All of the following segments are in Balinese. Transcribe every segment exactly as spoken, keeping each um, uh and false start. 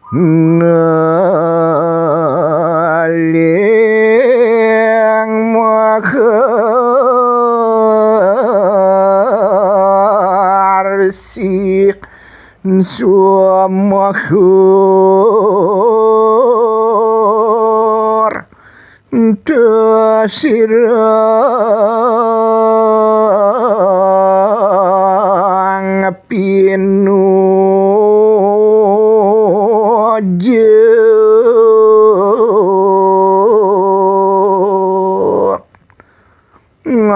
Naling maharsik sumahur tasirang pinuja.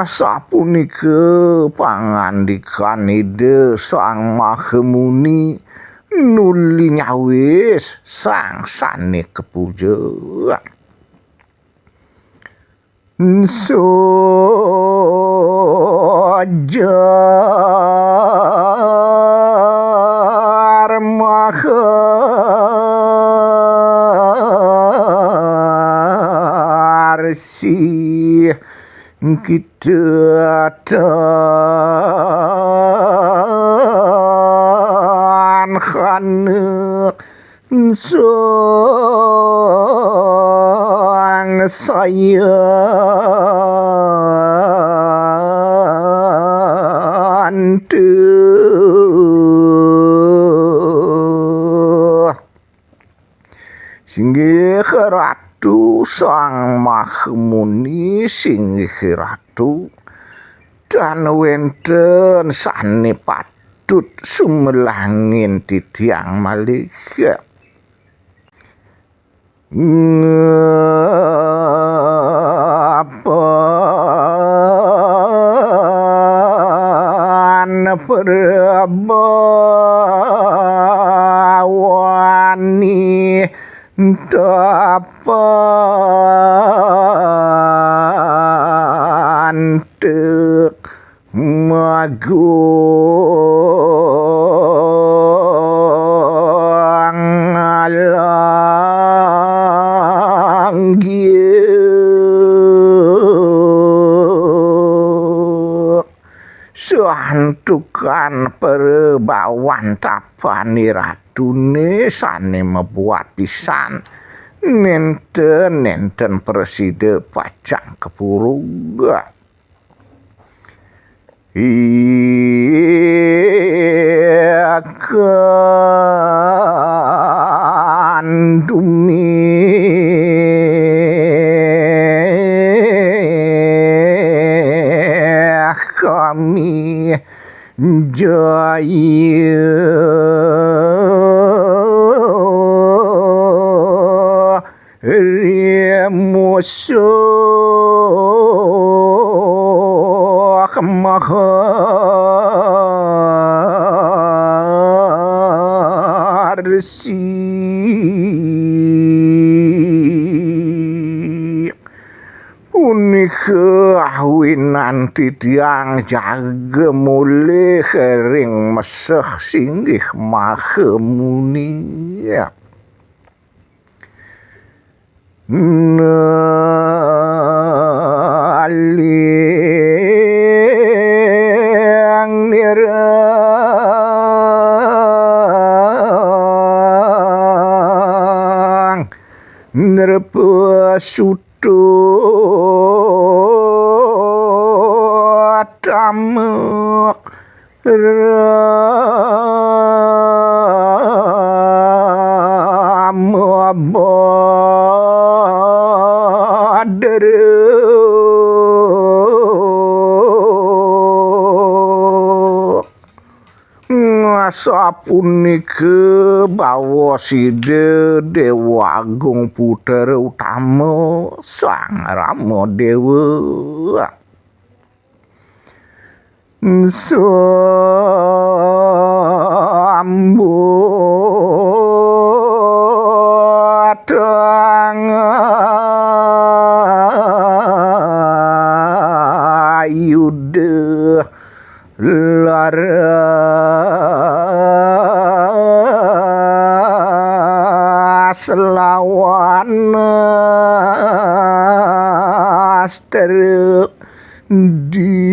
Sapunika pangandikan Ida Sang Mahamuni nuli nyawis sang sane kapuja. Sojar maharsi kita tan hanek sang sayan tuh. Singgih Ratu Sang Mahamuni, singgih Ratu, tan wenten sane patut sumelangin titiang malih. Ngapan prabawani tapan tek magung langgiuk. Santukan prabawan tapani ratune sane mabuat pisan, nenten-nenten prasida pacang kapurug. Ikan dumi kami jaya ri musuh maharsi. Punika awinan titiang jaga mulih ring meseh singgih Maha Muni. Naling nirang nrepa sutut tamek rama badara. Sapunika baos Ida Dewa Agung Putra Utama Sang Rama Dewa. Sambutang ayuda laras lawan astri. Dibiu.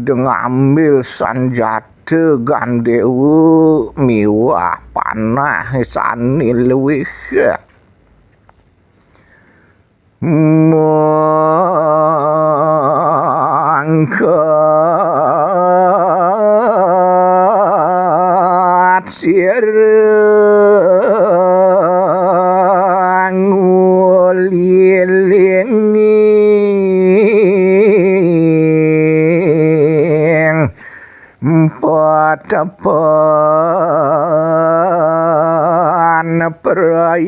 Ngambil sanjata gandéwa miwah panah sané luwih. Mangkat sira ngulilinging patepan prayatna.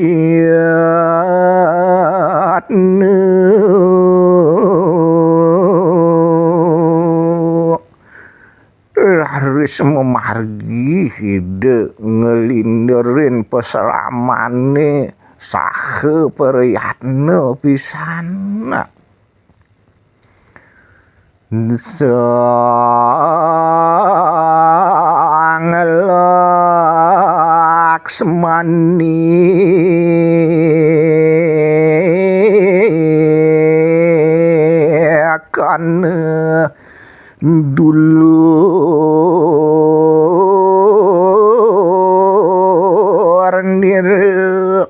Raris mamargi Ida nglinderin pasramané saha prayatna pisan. Sang Laksmani kana dulur nira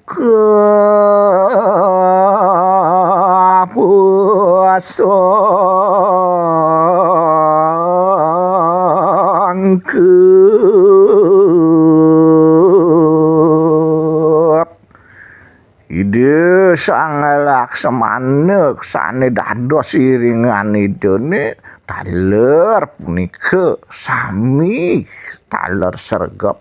kapasangkep. Ida Sang Laksmana sané dados iringan Idané taler punika sami taler sregep.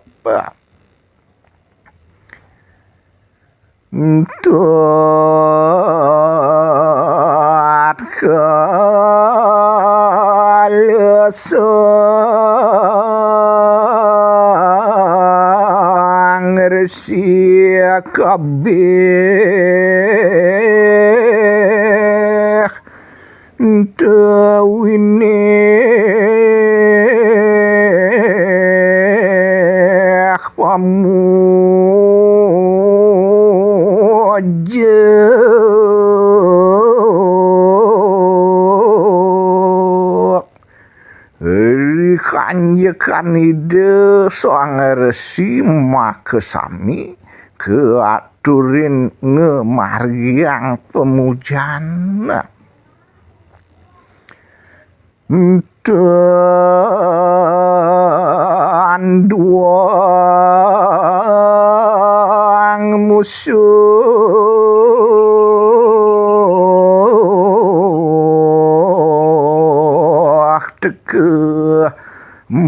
Tatkala Sang Resi kabéh tawinéh pamuja. Ri kanjekan Ida Sang Resi makasami kaaturin ngamargiang pamujan. Tanduang musuh teka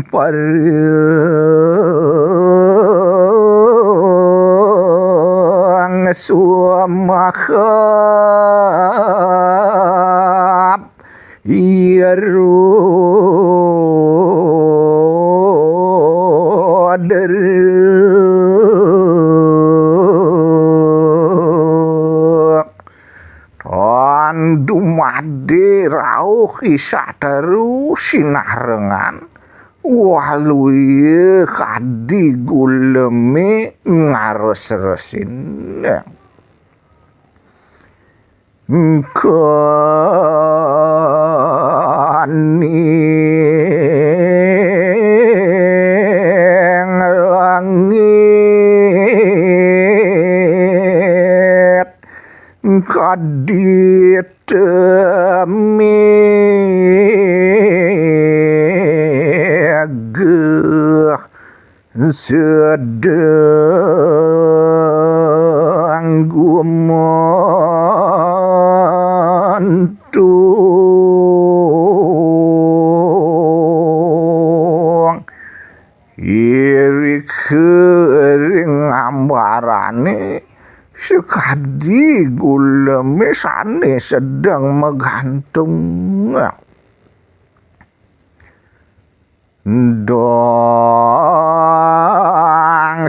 pareng sumahap. Ira dera. Tan dumadi rauh I Sateru sinarengan, waluya kadi gulemé ngaresresin. Kaning langit kadi temegeh sedeng gumantung. Irika ring ambarané sakadi gulemé sané sedeng magantung. Dang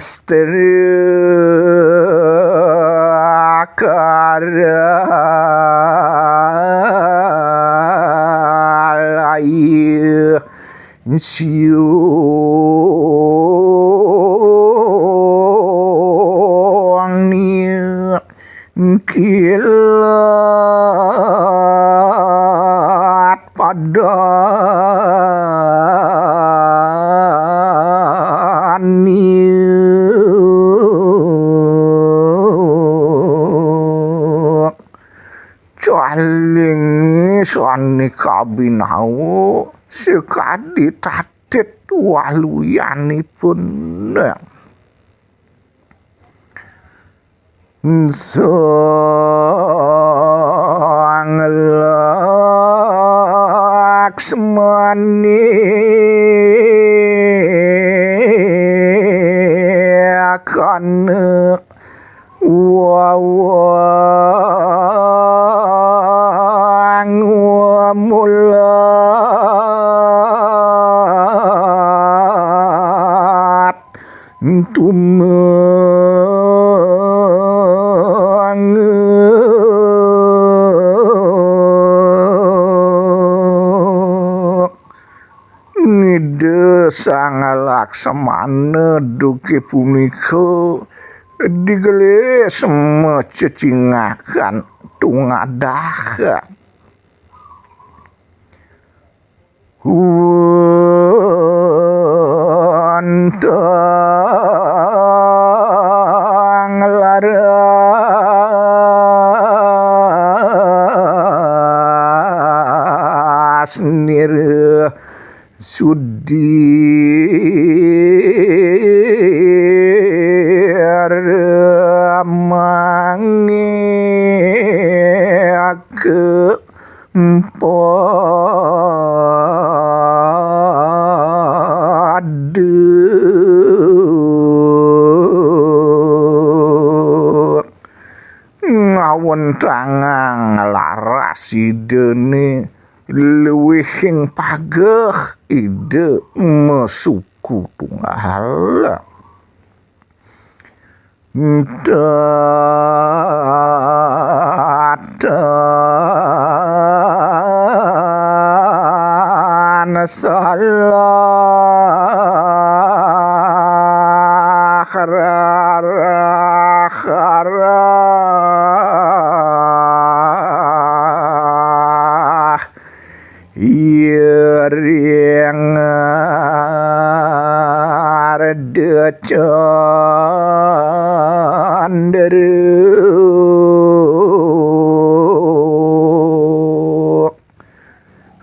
strakara layu siung ni kilat pada Lingi sani kabinawa sakadi tatit waluyanipun. Sang Laksmani kana wawang wamulat tumengek. Ida Sang Laksmana duke punika digelis macecingakan tungadah. Wantang laras nira sudi ramangeke pada ngawentangang laras idane luwihing pageh ida masuku tunggal. Tatan salah rarah arah. Iring arda candra.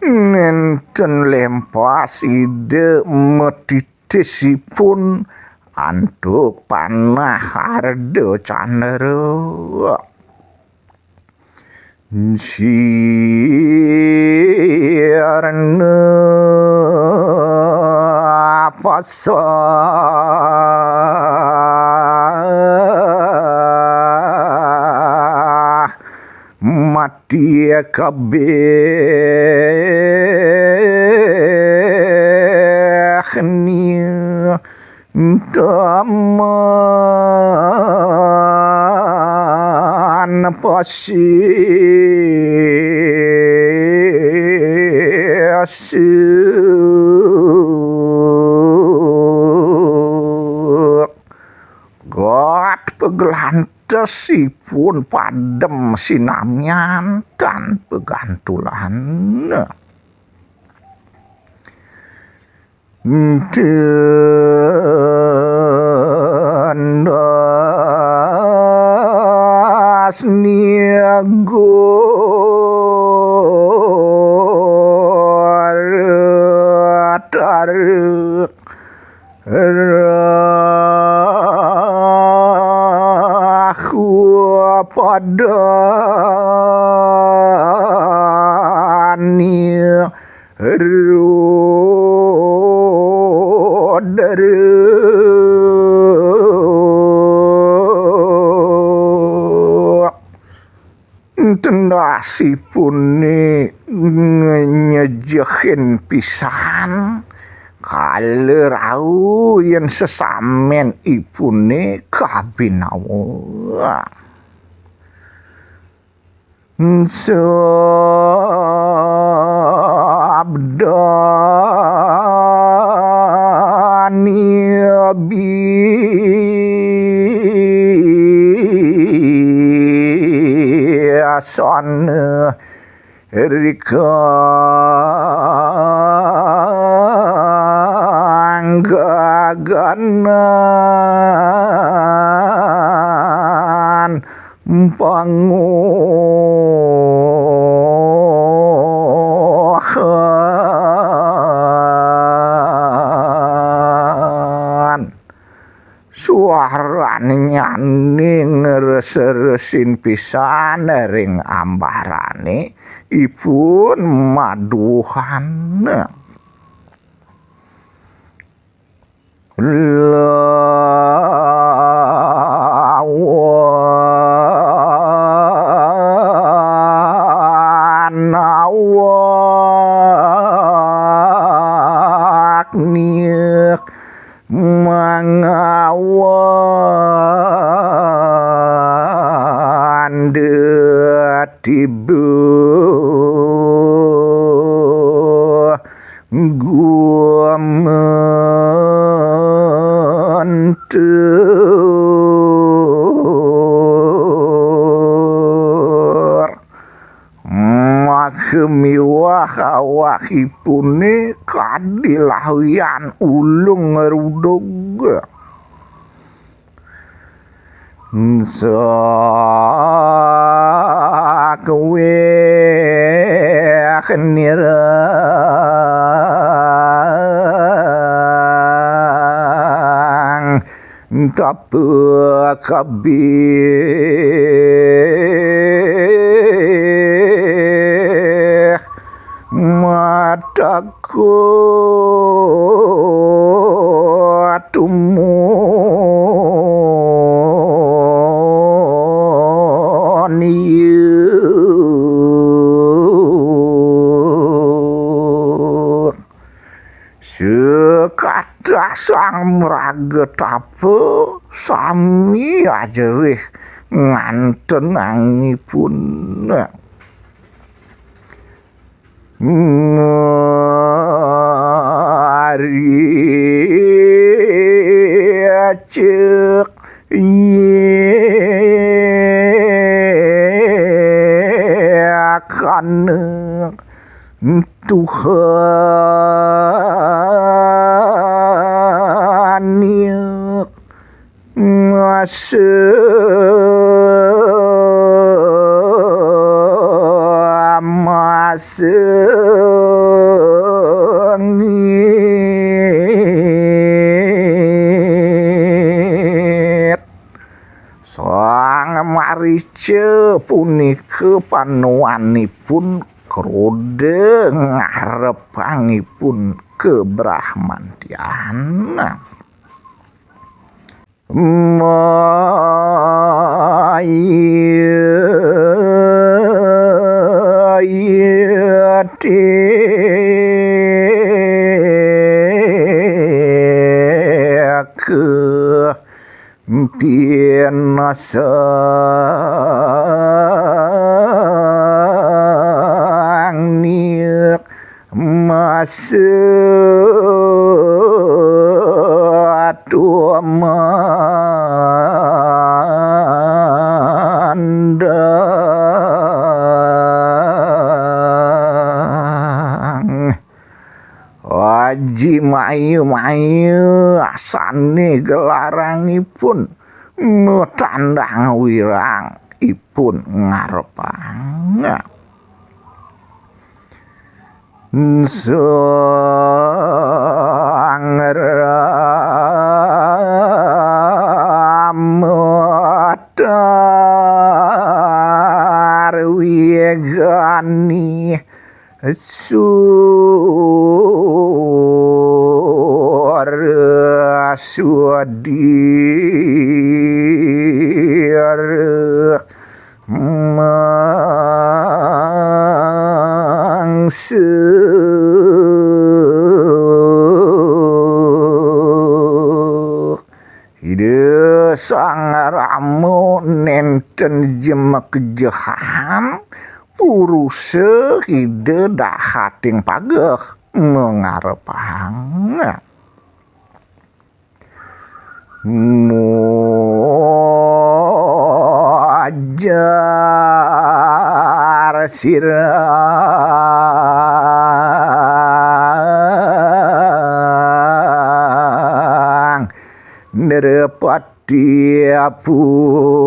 Nenten lempas ida metitisipun antuk panah arda candra. Sirna pasah mati kabeh ni taman pasih. Gat pegelantesipun padem sinamian tan pegantulan. Ndas niago rahu padani. Rudra. Tendasipune nyejehin pisan kala rau yen sesamen ipune kabinawa. Sabdani biasana rika gaganan pangu Waraniane ngres-resin pisan ring ambarane ipun maduhan. Lawan awak nik mangawan detibu gumentur. Makamiwah awakipune kadi lawian ulung ngrudug. Sakweh nirang tapa kabih matako tumunyuk. Sekadah sang mraga tapa sami ajerih ngantenangipun. Ngaricik yakana Tuhan yak masengit. Sang marica punika panuanipun kroda ngarepangipun kabrahmantyan. Maya teka pinasang nik masa tumandang. Aji maya-maya sane gelarangipun matandang wirang ipun ngarepang. Sang Rama tarwigani sura swadira mangsa. Ida Sang Rama nenten jemakjehan purusa Ida dahating pageh mangarepang. Mojar sirang nerepati aputer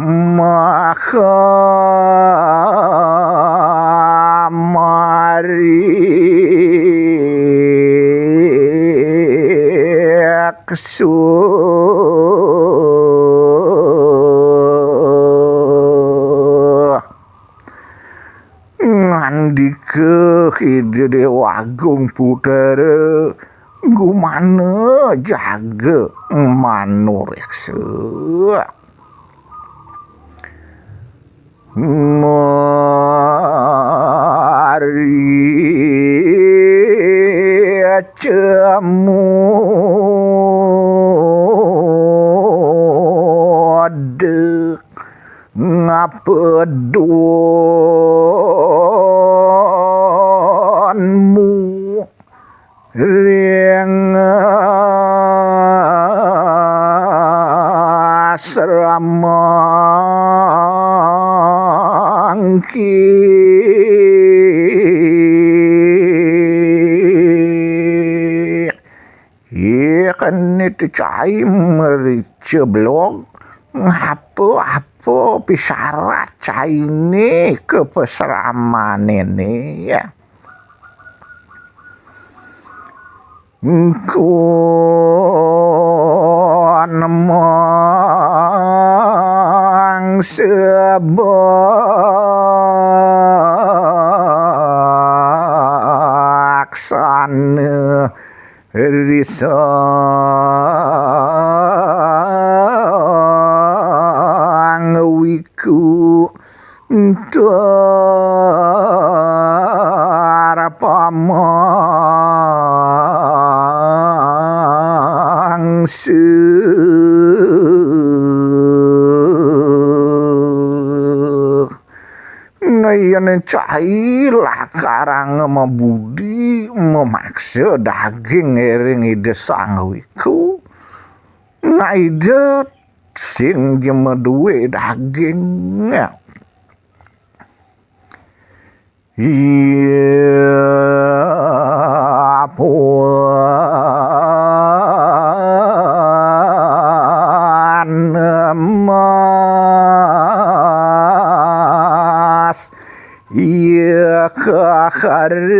makamari. Ksuh. Ngandika Ida Déwa Agung Putra, gumana jaga manureksa. Mari cemudek ngapa donmu ring asrama engki. Iya kene tu cai merica belog. Ngapa-apa pisarat cai ni ke pesramané ni ya. Engkon mangsa baksana risang wiku. Ntar pamangsa. Nah, yén cai lakarang mabudi mamaksa daging ring Ida Sang Wiku, nah, Ida sing ja madué daging. Iya, puan emas, iya, kaharepmu.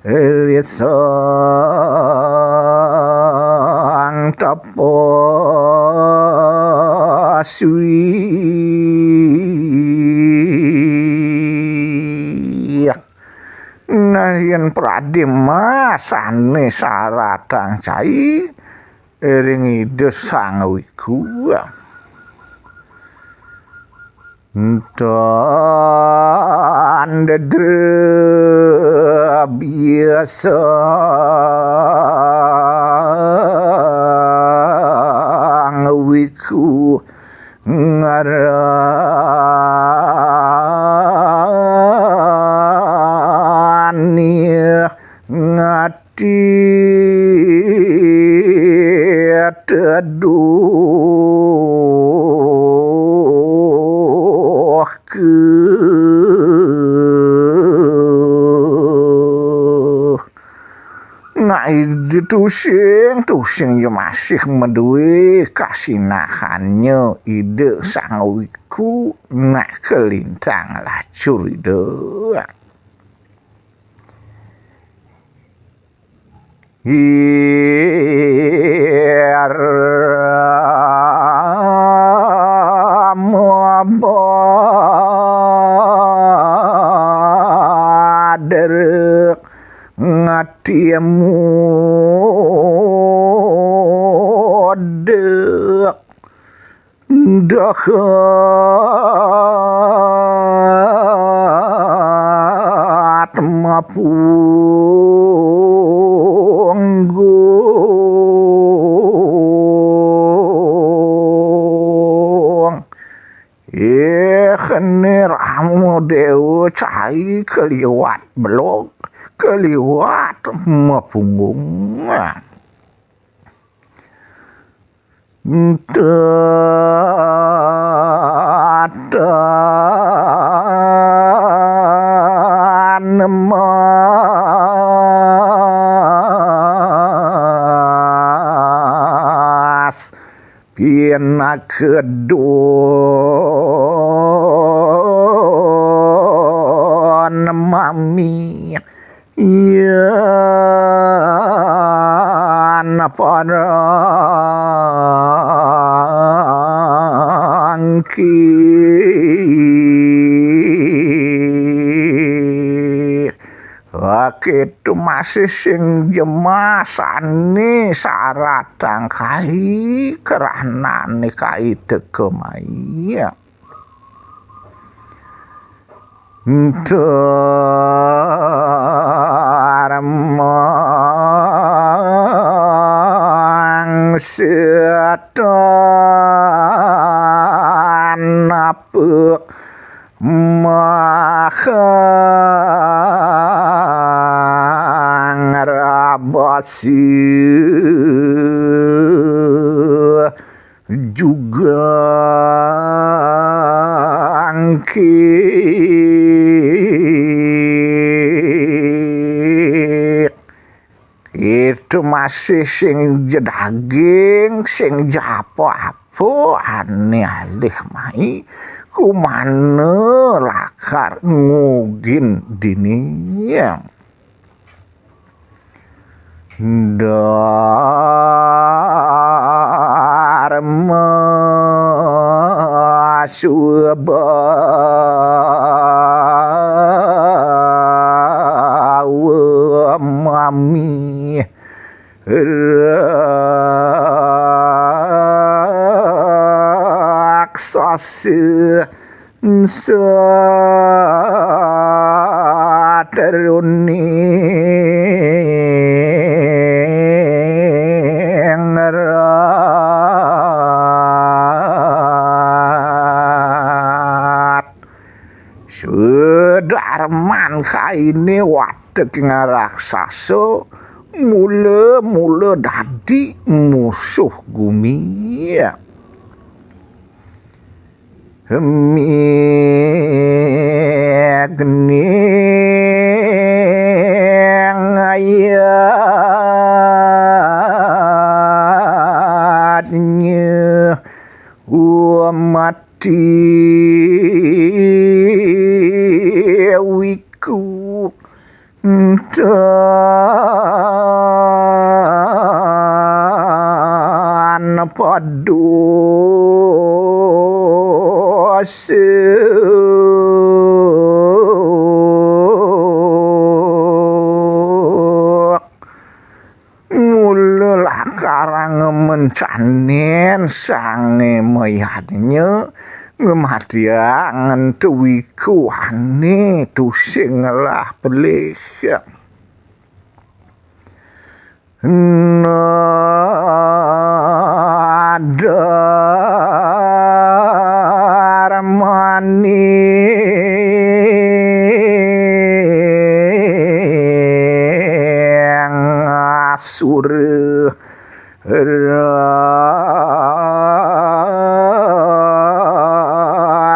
Risang tepaswi. Nah, yén pradé mas ané saratang cai ring Ida Sang Wiku. Tan dedreb Ida Sang Wiku ngarani ngati teduh ke. Nah, Ida tusing, tusing ya masih madué kasinahannya Ida Sang Wiku, nak kalintang lacur Ida. Iya, mabader ngatimu dek. Dahat mapunggung. Ih, kene Rama Dewa cai kaliwat belog, kaliwat mapunggung. Tatan mas pinakedon mami. Pangrangki. Waké tu masih sing jemasane saratang kai kerahnane kai teka mai. Darmang setan apa mahangrabasi juga angkik. Itu masih sing jedaging, sing japa-apa, ane alih mai, kumana lakar ngugin dini. Darmasubawa mami raksasa satruningrat. Sudarman kaine watek ing raksasa mula-mula dadi musuh gumi. Migning ayatnya umat dewiku. Tan padus Mula lakarang mencanin sange mayadnya ngematiang tewikuane tusing ngelah pelih. Nadarmaning asura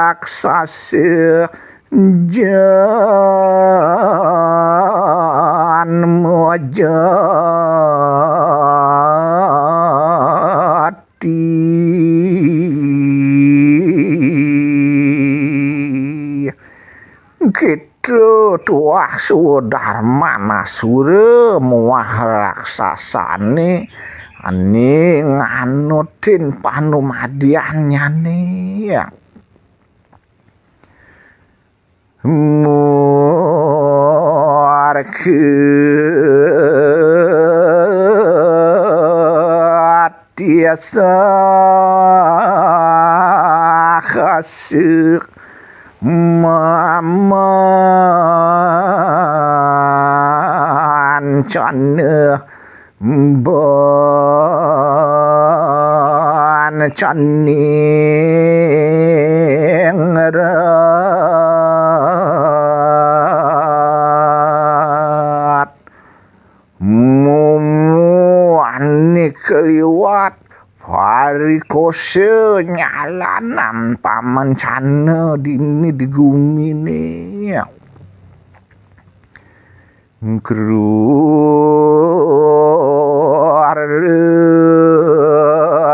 raksasa janma jati. Kita tuah Sudarman asura muah raksasane ane nganutin panumadiannyane. Marga tiasa kasih mamancana ban caningrat. Mumuane kaliwat parikosa nyalanan pamancana dini di gumine. Krur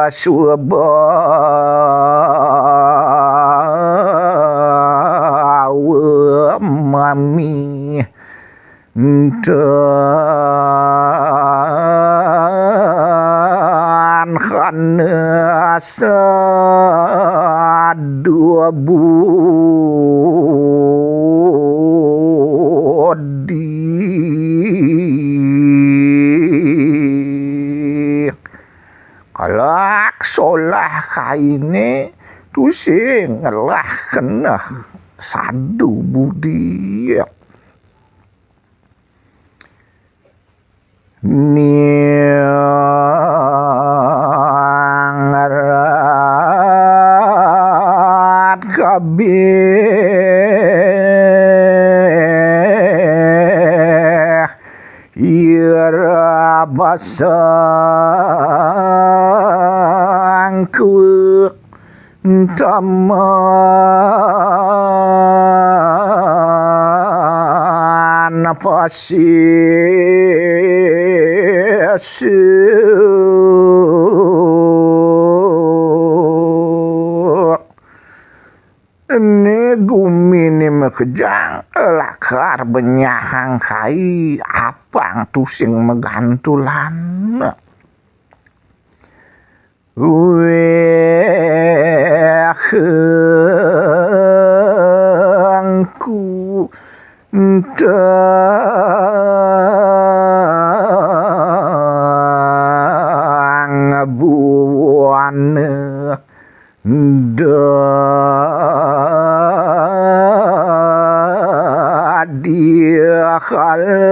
swabawa mami. Enta Anes dua budi kelak solah kaine tusing ngelah keneh sadu budi. Niang rat kabeh ira basangkut taman pasisi. Ene gumine makejang lakar benyahang kai apang tusing magantulan. Weh engku entang buana dadi khalas.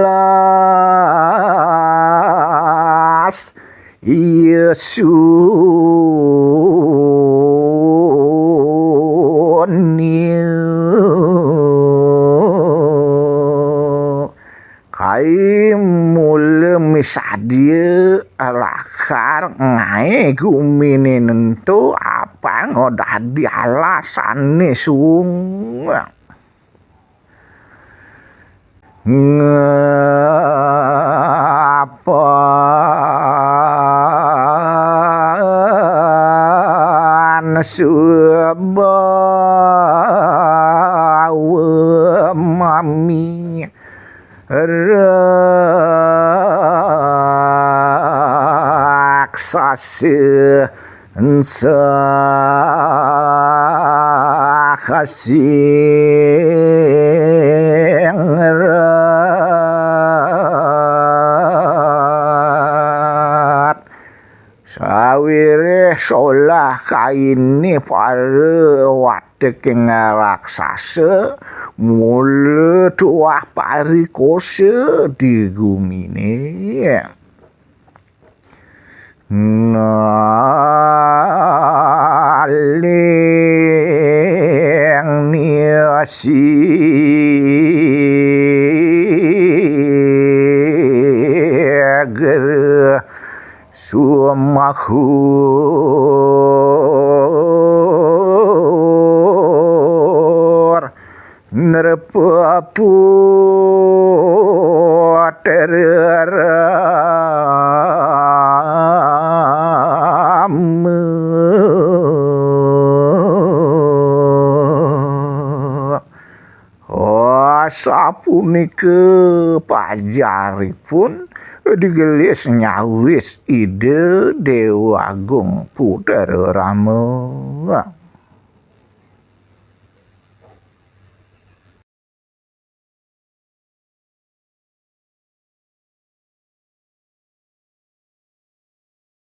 Yesu niu kai mula misadia lakar ngae gumine nento apang dadi alasane suung. Ngapan subawa mami raksasa ensah kasing rat. Sawireh solah kaine para wateking raksasa mula tuah parikosa di gumine. Naling niasi gere sumahur. Nrepa puterama. Oh, sapunika pajaripun digelis nyawis Ida Dewa Agung Putra Rama.